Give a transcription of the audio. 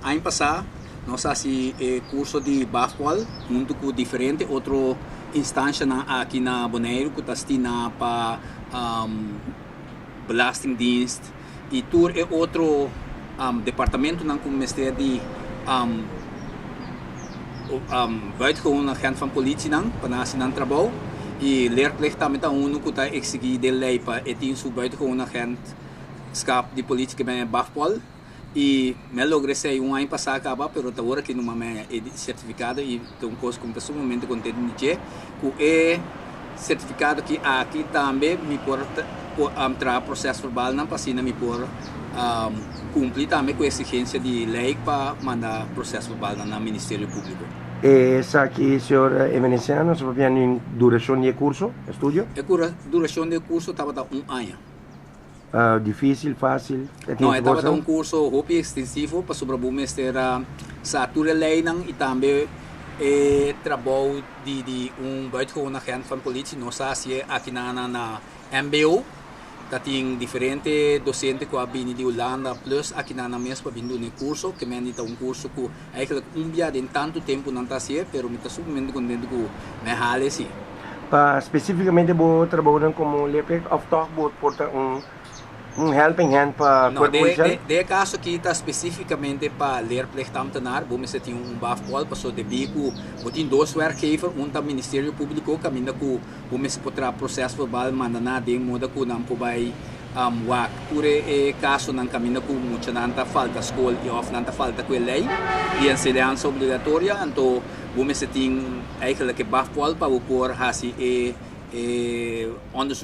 Aña pasá nos a hasi e kurso di BAFPOL huntu ku diferente otro instansianan aki na Boneiru ku ta stina pa Belastingdienst i tur e otro departamentonan ku mester di buitengewoon agent van politienan pa nan hasi nan trabou i leerplicht tambe ta unu ku ta eksigí den lei pa e tin su buitengewoon agentschap di politie ku e BAFPOL. I mi a logra esei un aña pasá kaba, pero ta ora ki numa mi haña e sertifikado i ta un kos ku mi ta sumamente kontentu di dje, ku e sertifikado ki aki tambe mi por traha prosèsverbalnan pa asina mi por kumpli tambe ku e eksigensia di lei pa manda prosèsverbalnan na Ministerio Públiko. Esaki, señor Emenenciano, sa papia di durashon di e kurso, estudio? E durashon di e kurso tabata un aña. Difícil, fácil? No, e tabata un curso hopi extensivo pasobra bo mester a sa tur e leynan y tambe e trabou di di un buitengewoon agent van politie. Nos a hacié aki na na mbo. Ta tin diferente docente cu a bini di Hulanda plus aki na nan mes pa bin duna e curso. Ke men di ta un curso cu eigenlijk un bia den tanto tempo nan ta hacié, pero mi ta sumamente contento cu mi a hala esey. Pa specificamente bo trabounan como leerplicht of toch bo por ta un un helping hand pa No, cuerpo policial? Den e caso aki ta specificamente pa leerplichtambtenaar, bo mester tin un bafpol paso debí cu bo tin dos werkgever, un ta Ministerio Publico caminda cu bo mester por traha proces verbal manda na den moda cu nan por bay wak tur e casonan caminda cu muchanan ta falta scol y of nan ta falta cu e ley di enseñansa obligatoria, anto bo mester tin eigenlijk e bafpol pa bo por haci e onderzoek.